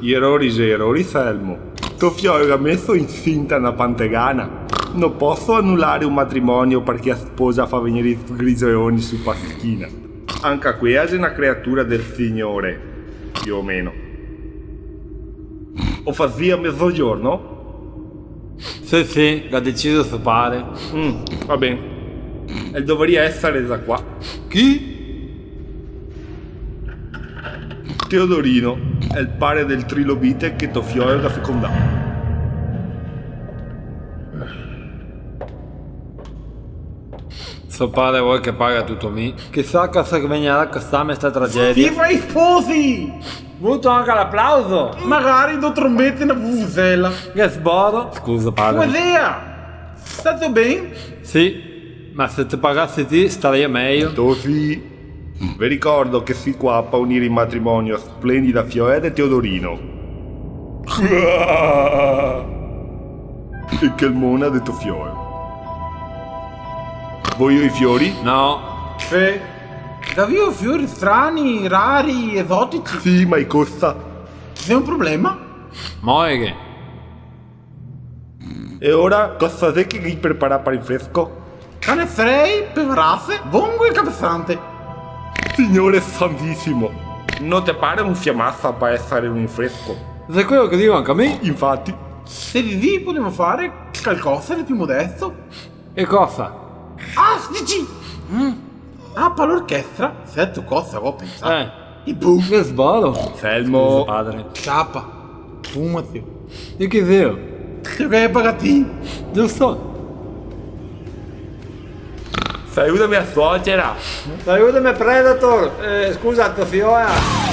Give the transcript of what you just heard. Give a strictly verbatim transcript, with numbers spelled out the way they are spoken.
I erori xe erori, Selmo. To fiola ga meso incinta na pantegana. No poso anulare un matrimonio parché a sposa fa vegnere i sgrisoeoni su pa schina. Anca quea xe na creatura del Signore, più o meno. O fasìa mezogiorno? Sì, sì, ga deciso so pare. Mm, va ben. El dovaria esare za qua. Chi? Teodorino, el pare del trilobite che to fiola ga fecondà. So pare vol che paga tuto mi. Chisà cosa che vegnarà a costarme sta tragedia. Viva i sposi! Vuto anca l'aplauso? Magari do trombete na vuvuzela. Che sboro? Scusa, pare. Come sia? Sta tuto ben? Sì, ma se te pagasi ti staria mejo. Tosi, ve ricordo che si qua pa unire in matrimonio a splendida fiola de Teodorino. E quel mona de to fiola. Voio i fiori? No. Fe, gavìo fiori strani, rari, esotici? Sì, ma i costa. Xe un problema? Moeghe. E ora, cosa xe che ghe preparà pa rinfresco? Canestrei, pevarase, vongoe e capesante. Signore santisimo! No te pare un fiamasa pa esare un rinfresco? Xe queo che digo anca mi. Infati. Se disi, podemo fare calcosa de più modesto. E cosa? Astici! Mm. Ah, pa l'orchestra, seto cosa go pensà? Eh. I bu. Che sboro. Selmo. Scusa, pare. Ciapa. Fumati. E che vero? Che ghè pagà ti. Giusto. Salutame a suocera. Salutame, Predator. Eh, scusa, to fiola.